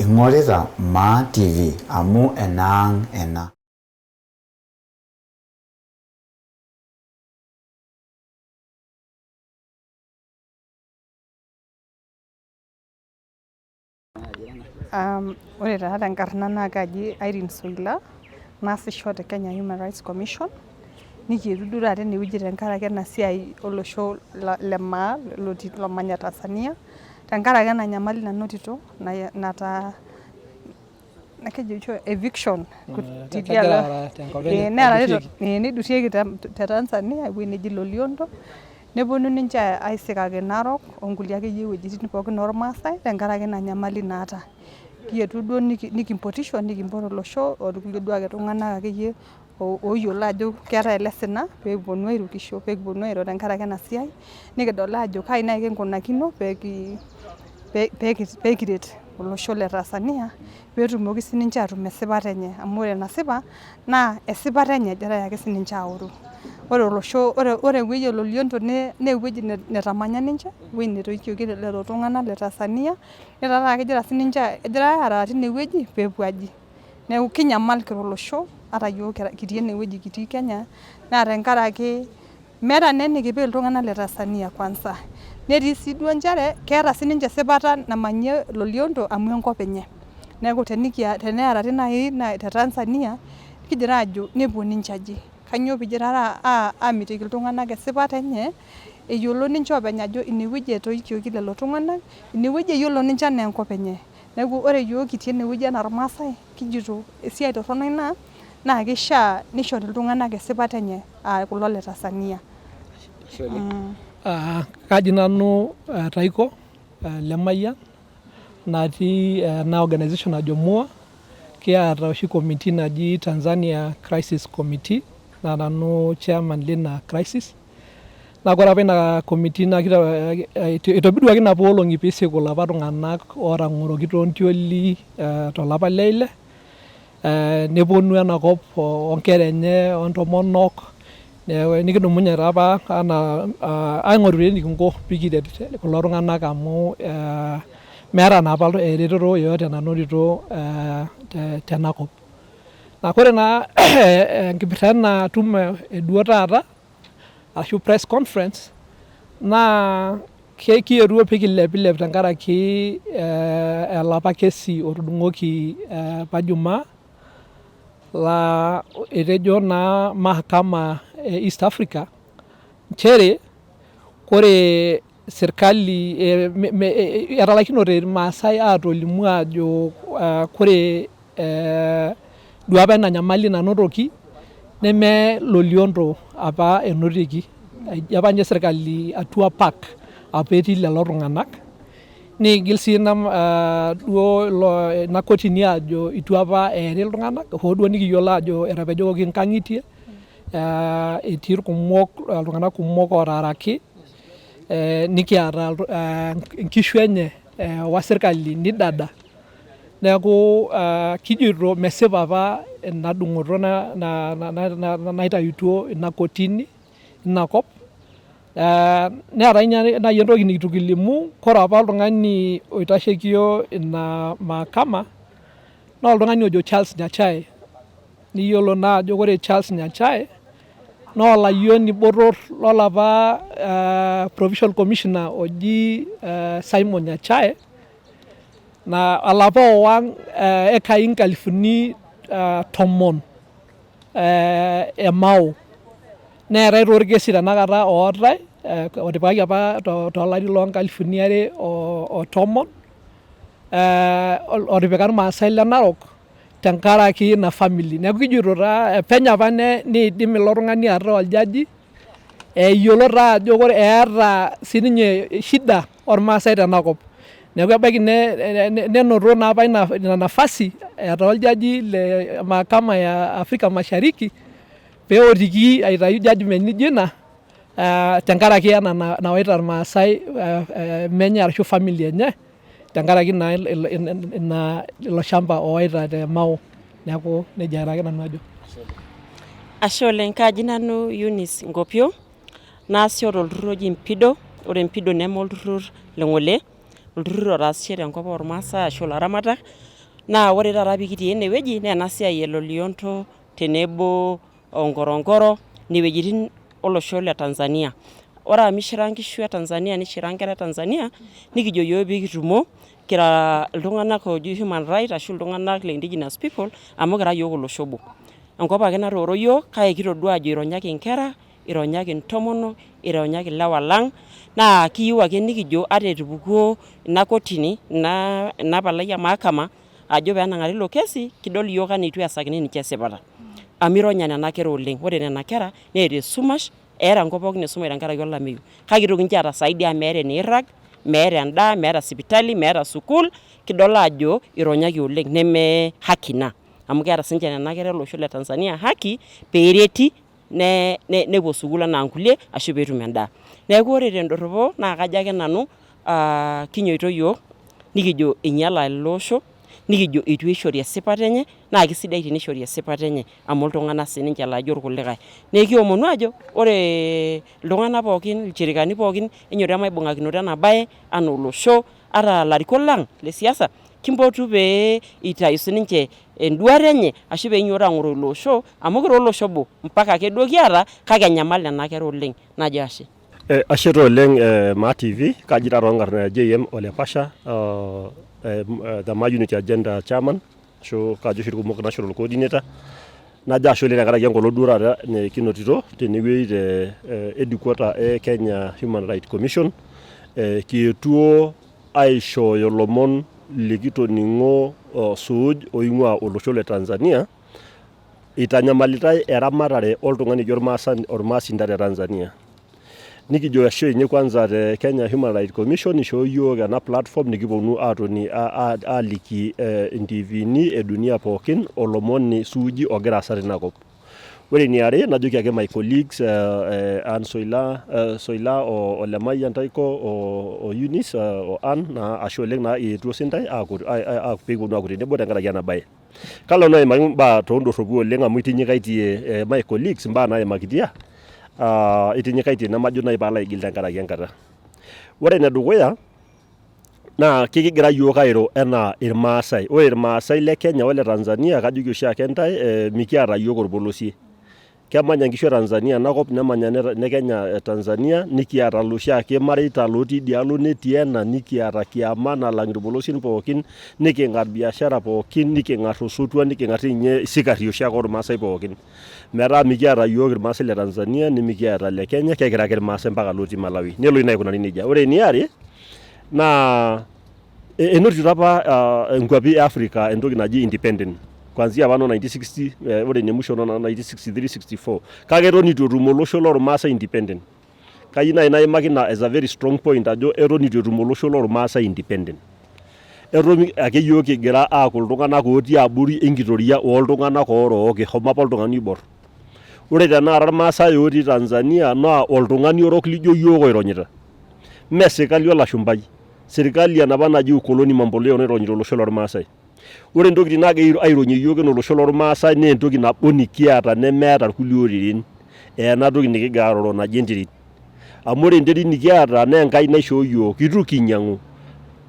Ing'orita Maa TV amu enaang ena. Ore taa tenkarna naa kaji Irene Soila, naasisho te Kenya Human Rights Commission, nikietuo duo taata enewueji tenkaraki ena siai olosho le maa lomanya Tanzania, tenkaraki ena nyamali nanotito nataa keji oshi eviction tidialo neidurieki te Tanzania ewueji neji Loliondo. Neponu ninche aisikaki Narok o nkulie akeyie wuejitin pookin olmaasai tenkaraki ina nyamali naata. Kietuo duo nikimpotisho nikimpot olosho olkulie duake tung'anak akeyie ooyiolo ajo keetae ele sina pee kiponu airukisho pee kiponu airo tenkaraki ena siai nikidol aajo kai naaji kinkunakino pee kiret olosho le Tanzania pee etumoki sininche aatum esipata enye amu ore enasipa naa esipata enye egirai ake sininche aoru. Ore olosho ore ewueji e Loliondo naa ewueji netamanya ninche, ewueji netoijoki lelo tung'anak le Tanzania netaa taata kegira sininche egirai aaraa teine wueji pee epuo aji. Neeku kinyamal kira olosho ata iyiok kitii enewueji kitii Kenya naa tenkaraki meeta naa enikipik iltung'anak le Tanzania kwanza. Netii sii duo nchere keeta sininche esipata namanyie Loliondo amu enkop enye. Neeku tenearari naaji te Tanzania kigira aajo nepuo ninche aji. Kainyoo pee igira aamitiki iltung'anak esipata enye eyiolo ninche oopeny ajo inewueji etoijoki lelo tung'anak, inewueji eyiolo ninche enaa enkop enye. Neeku ore iyiok kitii enewueji enaa irmaasai kijito esiai torrono ina naa keishaa nishori iltung'anak esipata enye aa kulo le Tanzania. Kaji nanu Taiko Lemayian natii ena organization najo MUA, kiata oshi committee naji Tanzania Crisis Committee naa nanu chairman lina crisis. Naa ore apa ina committee naa itobiruaki inapa olong'i pee isiku ilapa tung'anak ootang'oroki toontioli tolapa le ile neponu enakop onkera enye ontomonok nikidumunye taa apa anaa aing'oru taa enikinko pee kiret kulo tung'anak amu meeta naa apa eretoto yeyote nanotito tenakop. Naa kore naa enkipirta ena tumo eduo taata ashu press conference naa kietuo pee kilepilep tenkaraki olapa kesi otudung'oki apa jumaa laa etejo naa mahakama e East Africa nchere ore sirkali etalaikinote irmaasai atolimu aajo kore duo apa ina nyamali nanotoki neme Loliondo apa enotieki, ejo apa ninye sirkali atua park apa etii lelo tung'anak niigil sii ina duo ina kotini aajo itu apa eeri iltung'anak hoo duo nikiyiolo aajo etapejokoki inkang'itie etii irkumok iltung'anak kumok ootaaraki nikiata inkishu enye eewa sirkali nidada. Neeku kijito mesipa apa ina dung'oto naitayutuo ina kotini ina kop neetae naaji entoki nikitu kilimu, ore apa oltung'ani oitashekio ina mahakama naa oltung'ani ojo Charles Nyachae, niyiolo naa ajo ore Charles Nyachae naa olayioni botor lolapa provincial commissioner oji Simon Nyachae naa olapa owang ekai inkalifuni tomon e Mao. Neetae taa orkesi tenakata ootae otipikaki apa tolari loo nkalifuni are o tomon otipika irmaasai le Narok tenkaraki ina family. Neeku kijito taa penyo apa neidim ilo tung'ani ataa oljaji eyiolo taa ajo ore eeta sininye shida ormaasai tenakop. Neeku ebaiki nenoto naa apa ina nafasi etaa oljaji le mahakama ya Afrika Mashariki peotiki aitayu judgement nijo ina tenkaraki ena nawaita irmaasai menye arashu family enye tenkaraki naa ina ilo shamba owaita te Mao. Neeku nejia taake nanu ajo. Ashe oleng, kaaji nanu Eunice Ngopio, naasisho tolturrur oji MPIDO, ore MPIDO neme olturrur le ng'ole, olturrur otaasishe tenkop ormaasai ashu ilaramatak. Naa ore taata pikitii enewueji naa ena siai e Loliondo tenebo o Ngorongoro inewuejitin olosho le Tanzania. Ore amu ishira nkishu e Tanzania nishira nkera e Tanzania nikijo yiok pikitumo kira iltung'anak ooji human right ashu iltung'anak le indigenous people amu kira yiok olosho obo. Enkop ake natooro yiok kake kitodua ajo ironyaki inkera, ironyaki intomonok, ironyaki ilewa lang' naa kiyieu ake nikijo ata etupukuo ina kotini ina palai e mahakama ajo penang'ari ilo kesi kidol iyiok anaa itu easakini ninche esipata amu ironya nena kera oleng. Ore nena kera neeta esumash, eeta enkop pookin esumash tenkaraki olameyu kake itoki ninche aata zaidi amu meeta eniirrag, meeta endaa, meeta sipitali, meeta sukuul, kidol ajo ironyaki oleng neme haki ina amu keeta sinche nena kera olosho le Tanzania haki pereti ne nepuo sukuul anaa nkulie ashu peetum endaa. Neeku ore tendorropo naa kajo ake nanu kinyoito yiok nikijo einyiala ele osho nikijo eitu eishori esipata enye naa kisidai tenishori esipata enye amu iltung'anak sininche laijo irkulikae. Naa ekiomonu ajo ore iltung'anak pookin ilchirikani pookin enyoito emaibung'akinoto ena baye anaa olosho ata ilarikok lang le siasa kimpotu pee itayu sininche enduata enye ashu peinyiototo ang'oroo ilo osho amu kira olosho obo mpaka ake duo kiata kake enyamal nena kera oleng najo ashe. Ashe taa oleng Maa TV, kaji taa toonkarn JM Ole Pasha, the Maa Unity Agenda Chairman ashu kajo oshi irkumok National Coordinator. Najo ashe oleng tenkaraki enkolong duo taata nikinotito tenewueji te headquarter e Kenya Human Rights Commission kietuo aishooyo ilomon likitoning'o suuj oing'ua olosho le Tanzania eitanyamalitae eramatare oltung'ani oji ormaasinta te Tanzania. Nikijo ashe ninye kwanza te Kenya Human Rights Commission ishoo yiok ena platform nikiponu atoni aliki intiivini e dunia pookin olomoni suuji ogira aasa tina kop. Ore eniare najoki ake my colleagues Anne Soila, Soila o Lemayian Taiko o Eunice o Anne naa ashe oleng naa eetuo sintae aaku peekiponu aaku tenebo tenkaraki ena bae. Kalo nanu aimaki imbaa toondorropu oleng amu itinyikaitie my colleagues imbaa naimakitia, itinyikaitie nemajo naaji paalo aigil tenkaraki enkata. Ore enedukuya naa kekigira yiok airo enaa irmaasai. Ore irmaasai le Kenya ole Tanzania kajoki oshiake ntae mikiata yiok orpolosie. Kemanya nkishu e Tanzania enakop nemanya ine Kenya Tanzania nikiata iloshiake mareita lotii idialo netii ena nikiata kiama nalang irpolosien pookin niking'ar biashara pookin niking'ar osotua niking'ar dii ninye isikarri oshiake ormaasai pookin. Metaa mikiata yiok irmaasai le Tanzania nimikiata ile Kenya kekira ake irmaasai mpaka lotii Malawi. Nelo ina aikunari nejia. Ore eniare naa enotito apa nkuapi e Africa entoki naji independent kuanzia apa noo 1960 ore ine musho noo 1963 64 kake eton eitu etum olosho lormaasai independent. Kayieu naaji naimaki ina as a very strong point ajo eton eitu etum olosho lormaasai independent. Eton ake yiok kigira aaku iltung'anak otii abori enkitoria oltung'anak orook, eshomo apa oltung'ani oibor. Ore tenakata irmaasai otii Tanzania naa oltung'ani orok lijo yiok oironyita. Mme sirkali olashumbai, sirkali enapa naji ukoloni mamboleo naironyita olosho lormaasai. Ore ntokitin naagira aironyie yiok enaa olosho lormaasai naa entoki nabo nikiata nemeeta irkulie oreren, ena toki nikigira aroro naji enterit. Amu ore enterit nikiata naa Enkai naishoo yiok, itu kinyang'u,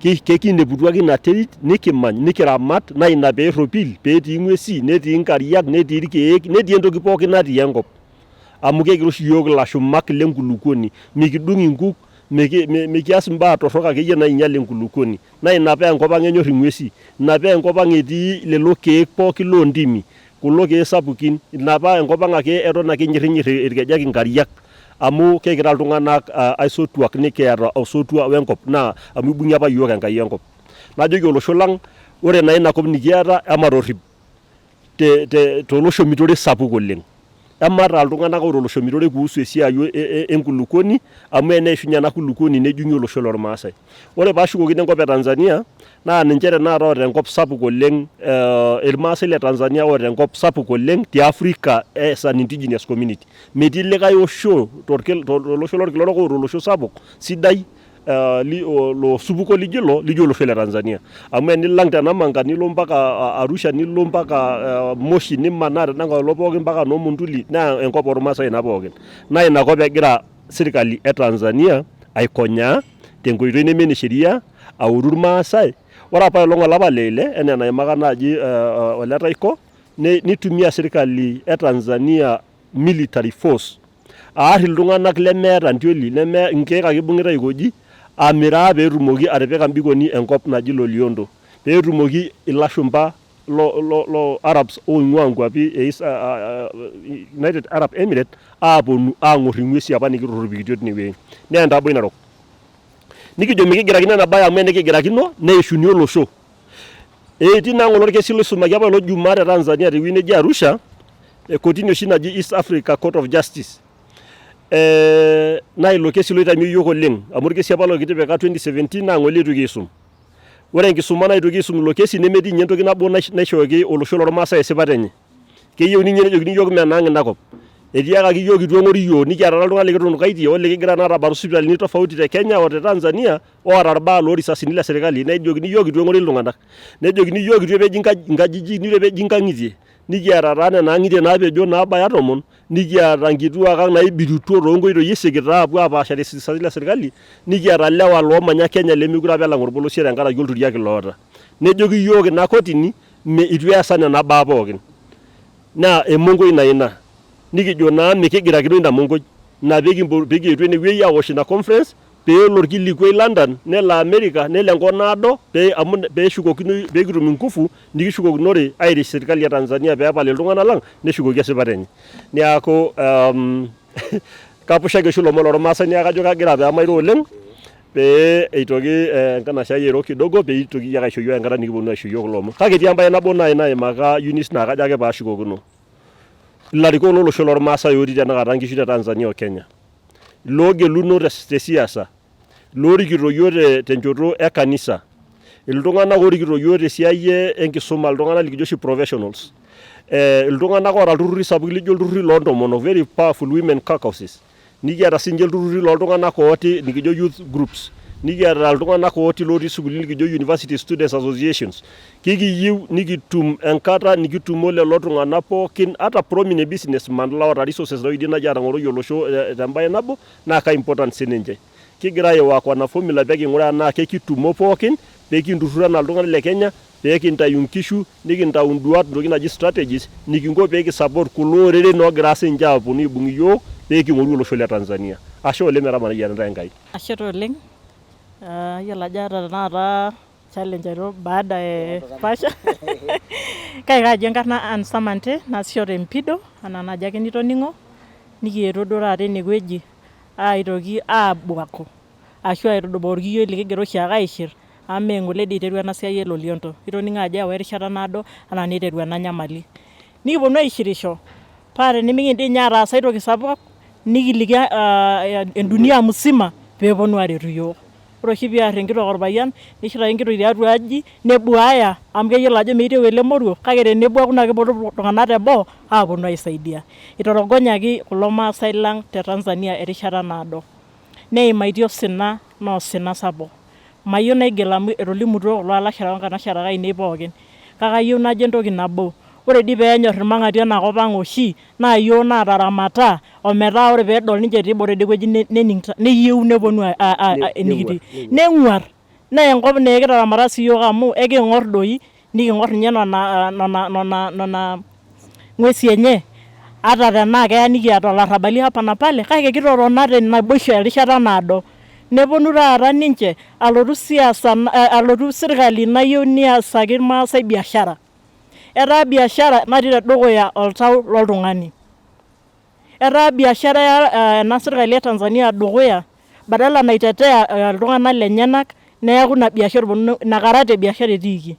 kekineputua ake ina terit nikimany nikiramat naa ina pee erropil peetii ng'uesi netii nkariak netii irkeek netii entoki pookin natii enkop. Amu kekira oshi iyiok ilashumak le nkulukuoni, mikidung inkuk, mikias imbaa torrok akeyie nainyial enkulukuoni. Naa ina paa enkop ang enyorr ing'uesi, ina paa enkop ang etii lelo keek pookin loo ntimi, kulo keek sapukin, ina paa enkop ang ake eton ake enyorrinyir irkejek inkariak amu kekira iltung'anak aisotuak nikiata osotua we nkop naa amu ibung'ie apa iyiok Enkai enkop. Najoki olosho lang, ore naa ina kop nikiata ematorrip toloshomitore sapuk oleng. Emataa iltung'anak oota oloshomitore kuhusu esiai enkulukuoni amu eneishunye ena kulukuoni nejing'i olosho lormaasai. Ore paashukokino enkop e Tanzania naa ninche tenakata oota enkop sapuk oleng, irmaasai le Tanzania oota enkop sapuk oleng te Africa as an indigenous community. Metii likae osho tolosho lorkila orok oota olosho sapuk sidai osupuko lijo ilo lijo olosho le Tanzania. Amu enilang te Namanga nilo mpaka Arusha nilo mpaka Moshi nimanaa tena kalo pookin mpaka noo Monduli naa enkop ormaasai ina pookin. Naa ina kop egira sirkali e Tanzania aikonyaa tenkoitoi neme ene sheria aoru irmaasai. Ore apa elong olapa le ile enaa enaimaka naaji ole Taiko, nitumia sirkali e Tanzania military force aar iltung'anak lemeeta ntioli, neme nkeek ake ibung'ita aikoji, amiraa peetumoki atipika mbikoni enkop naji Loliondo, peetumoki ilashumba lo, lo, lo Arabs oing'ua nkuapi e United Arab Emirates aaponu aang'or ing'uesi apa nikitorropikitio tinewueji. Naa entaboi narok. Nikijo mikigirakino ena bae amu enikigirakino neishuni olosho. Etii naa ng'ole orkesi loisumaki apa ilo Juma te Tanzania tewueji neji Arusha, kotini oshi naji East Africa Court of Justice. Naa ilo kesi loitamie iyiook oleng amu orkesi apa lokitipika 2017 naa ng'ole eitu kiisum. Ore enkisuma naitoki aisum ilo kesi nemetii ninye entoki nabo naishooki olosho lormaasai esipata enye. Keyieu ninye nejokini iyiook mee enaang ina kop. Etiakaki iyiook eitu eng'ori iyiook nikiata iltung'anak likitunukaitie olikigira naa atabak toosipitalini tofauti te Kenya o te Tanzania oota irbaa loorisasini le serkali nejokini iyiook eitu eng'ori iltung'anak. Nejokini iyiook eitu epeji nkajijik neitu epeji nkang'itie. Nikiata taa nena ang'itie naapejo naabaya tomon nikiata nkituak ang naibirituo toonkoitoi esikita aapuo apaashare isisani le serkali, nikiata lewa loomanya Kenya lemekure apa elang orpolosie tenkaraki olturiaki loota. Nejoki iyiook ina kotini eitu easa nena baa pookin. Naa emonkoi naa ina. Nikijo naa mikigirakino ina monkoi. Ina pee kietuo ene wueji aosh ina conference pee elo orkilikuai London, nelo America, nelo enkop naado pee amu pee eshukokinoi pee kitum ingufu nikishukokinore airish serkali e Tanzania pee epal iltung'anak lang neshukoki esipata enye. Neaku kapushaki oshi ilomon lormaasai neaku kajo kagira pee mairo oleng pee eitoki enkanashe ai airo kidogo pee eitoki ake aisho iyiook enkata nikiponu aisho iyiook kulo omon. Kake etii embae nabo naaji naimaka Eunice naa kajo ake pee ashukokino. Ilarikok lolosho lormaasai otii tenakata nkishu te Tanzania o Kenya. Loogeluno te siasa, loorikito iyiook tenchoto e kanisa, iltung'anak oorikito iyiook te siai enkisuma, iltung'anak likijo oshi professionals, iltung'anak oota ilturruri sapukin lijo ilturruri loo ntomonok, very powerful women caucuses, nikiata sii ninche ilturruri loo ltung'anak ooti likijo youth groups, nikiata iltung'anak ooti lotii isukuulini likijo university students associations. Kikiyieu nikitum enkata nikitumo lelo tung'anak pookin ata prominent businessman loota resources loidim naaji atang'oroi olosho tembae nabo naa ka important sininche. Kigira ai work on a formula pee king'uraa enaa kekitumo pookin pee kinturruro enaa iltung'anak le Kenya pee kintayu nkishu nikintau induat ntokitin naaji strategies nikinko pee ki support kulo oreren oogira sininche aaponu aibung iyiook pee king'oru olosho le Tanzania. Ashe oleng metamayiana intae Enkai. Ashe taa oleng, yiolo ajo aata tenakata challenge aito baada e Pasha kake kaaji enkarna Ann Samante naasisho te Mpido anaa naaji ake nitoning'o nikietuo duo taata enewueji aitoki aabuaku ashu aitudupaa orkiyioi likigira oshiake aishir amu mee ng'ole dii iterua ena siai e Loliondo. Itoning'o ajo ewa erishata naado anaa niteru ena nyamali. Nikiponu aishirisho paa tenimikindim ninye ataas aitoki sapuk nikiliki endunia musima peponu aretu iyiook. Ore oshi piar enkitok orpayian, nishiraki enkitok tiatua aji, nebuaya amu keyiolo ajo meitieu ele moruo, kake tenebuaku naa keponu iltung'anak teboo aponu aisaidia. Itorogonyaki kulo maasai lang te Tanzania erishata naado. Neimaitie osina naa osina sapuk. Mayieu naigil amu etolimutuo kulo alashera o nkanasharak ainei pookin. Kake ayieu najo entoki nabo, ore dii peenyor irmang'ati ena kop ang oshi naa iyiook naataramata ometaa ore peedol ninche tiboo tidie wueji nening neyieu neponu enikitii. Neng'uar naa enkop naa ekitaramata sii iyiook amu eking'or doi niking'or ninye nena nena nena nena ng'uesi enye ata tenaa keya nikiata ilarrabali hapa na pale kake kitotona tenaboisho erishata naado. Neponu taata ninche alotu siasa alotu sirkali nayieu neasaki irmaasai biashara. Etaa biashara natii tedukuya oltau loltung'ani. Etaa biashara eya ena sirkali e Tanzania dukuya badala naitetea iltung'anak lenyenak neeku ina biashara eponu ina karata e biashara etiiki.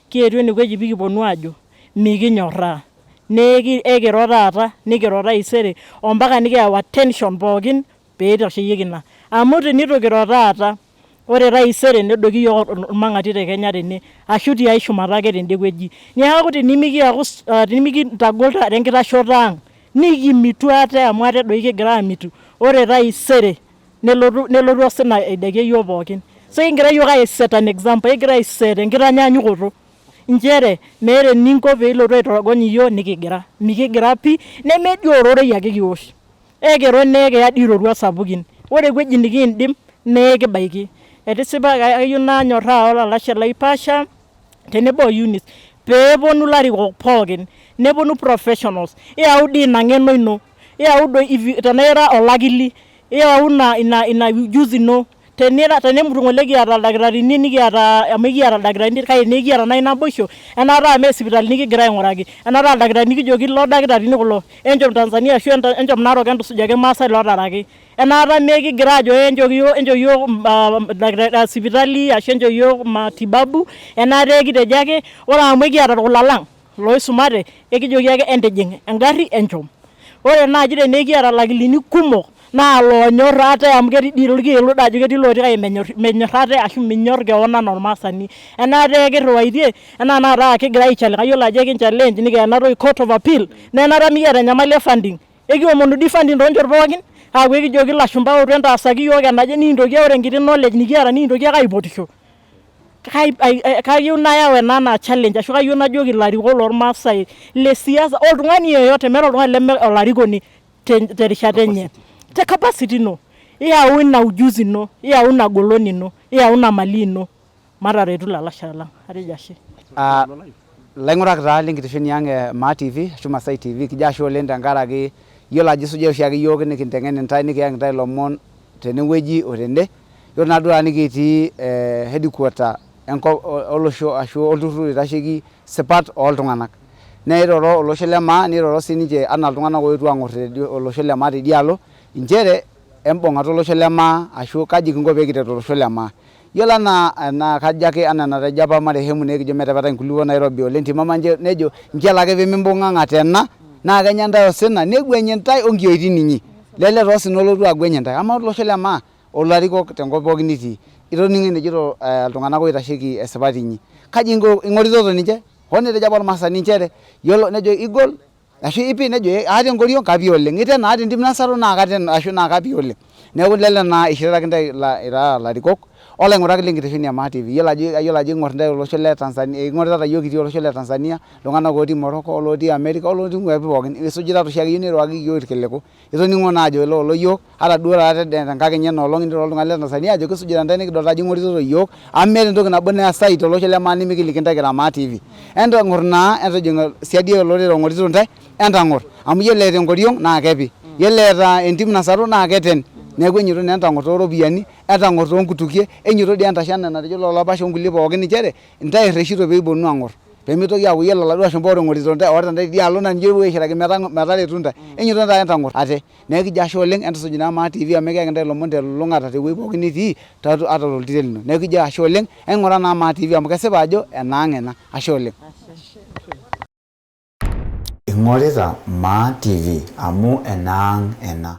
Kietuo enewueji pikiponu aajo mikinyorraa naa ekiro taata nikiro taisere ompaka nikiyau attention pookin pee eitasheyieki ina. Amu tenitu kiro taata ore taisere nedoiki iyiook olmang'ati te Kenya tene ashu tiai shumata ake tende wueji. Neeku tenimikiaku tenimikintagol taata enkitashoto ang' nikimitu ate amu ate doi kigira aamitu, ore taisere nelotu nelotu osina aidakie iyiook pookin. So ekigira iyiook ai set an example, ekigira ai set enkitanyanyukoto nchere meeta eninko pee ilotu aitorogony iyiook nikigira, mikigira pii neme dii ororei ake kiosh. Ekiro naa ekiya dii iroruat sapukin. Ore ewueji nikiindim naa ekibaiki. Etisipa kayieu nanyorraa olalashe lai Pasha tenebo o Eunice peeponu ilarikok pookin neponu professionals iyau dii ina ng'eno ino iyau doi if tenaa ira olakili iyau ina ina ina ujuzi ino tenira tenemutu ng'ole kiata ildakitarini nikiata amu ekiata ildakitarini kake nekiata naaji naboisho enaata amu isipitalini kigira aing'uraki enaata aa ildakitarini kijoki loo dakitarini kulo enchom Tanzania ashu enchom Narok entusujaki irmaasai lootaraki. Enaata mee kigira aajo enchooki yiok enchoo yiok sipitali ashu enchoo yiok matibabu enaata ekitejo ake ore amu ekiata irkula lang loisumate ekijoki ake entijing engarri enchom. Ore naaji tenaa ekiata ilakilini kumok naa loonyorr ate amu ketii dii irkielu ajo ketii ilotii kake menyorr menyorr ate ashu minyorr kewon anaa ormaasani. Enaata ekirriwaitie enaa tenakata kigira ai challenge kayiolo ajo ekin challenge nikiya ena toki court of appeal naa enaata mikiata enyamali e funding. Ekiomonu dii funding toonchot pookin aaku ekijoki ilashumba ootu entaasaki iyiook enaje nikintoki ore enkiti knowledge nikiata nikintoki ake aipotisho. Kayieu nayau ena anaa challenge ashu kayieu najoki ilarikok lormaasai le siasa oltung'ani yeyote meeta oltung'ani leme olarikoni terishata enye te capacity ino iyau ina ujuzi ino iyau ina golon ino iyau ina mali ino mataretu ilalashera lang atejo ashe. Ilaing'urak taa lenkitesheni ang e Maa TV ashu Masai TV kijo ashe oleng tenkaraki iyiolo ajo isuja oshiake iyiook nikinteng'en intae nikiyaki intae ilomon tenewueji o tende. Yiolo naa duo taata nikitii headquarter enkop olosho ashu olturrur oitasheki sipat oltung'anak. Neiroro olosho le maa niroro sininche anaa iltung'anak oetuo ang'or olosho le maa teidialo inchere embung'ata olosho le maa ashu kaji kinko pee kiret olosho le maa. Yiolo anaa enaa kajo ake anaa enatejo apa marehemu naa ekijo metepetai inkulupuok nairobi oleng timama nejo nchelo ake pemimbung'ang'a tena naa kenya intae osina neguenyi intae onkiyioitin inyi. Lele taa osina olotu agueny intae. Amaa olosho le maa olarikok tenkop pookin nitii itoning'o enejito iltung'anak oitasheki esipata inyi. Kaji inko ing'oritoto ninche? Hoo netejo apa ormaasani nchere yiolo nejo igol ashu ipi nejo aata enkoriong kapi oleng iten aata entim nasaru naa katen ashu naa kapi oleng. Neeku lelo naa ishiraki intae irara ilarikok olaing'urak lenkitesheni e Maa TV. Iyiolo ajo ayiolo ajo ing'or intae olosho le Tanzania ing'oritata iyiok kitii olosho le Tanzania, iltung'anak otii Morocco, olotii America, olotii nkuapi pookin. Isujitata oshiake iyiok nirriwakiki iyiok irkiliku. Itoning'o naa ajo lolo yiok ata duo taata tenkakenya ena olong niroro oltung'ani le Tanzania ajo kisujita intae nikidolta ajo ing'oritoto iyiok amu meeta entoki nabo neesayu tolosho le maa nimikiliki intae kira Maa TV. Entang'or naa entijing siadi olorere ong'orito intae entang'or amu iyiolo eeta enkoriong naa kepi, iyiolo eeta entim nasaru naa keten. Neeku enyoito naa entang'or tooropiyiani, entang'or toonkutukie, enyoito dii entashe enaa enatejo lelo pasha onkulie pookin inchere intae erreshito pee iponunu aang'or pemitoki aaku iyiolo iladuo ashumpa oing'orito intae oorita intae tidialo naa ninche epuo aishiraki metaretu intae. Enyoito taata entang'or ate. Neeku kijo ashe oleng entusuj naa Maa TV amu ekiyaki intae ilomon telulung'ata tewueji pookin nitii tiatua ata toltiren lino. Neeku kijo ashe oleng aing'ura naa Maa TV amu kesipa ajo enaang ena. Ashe oleng. Ing'orita Maa TV amu enaang ena.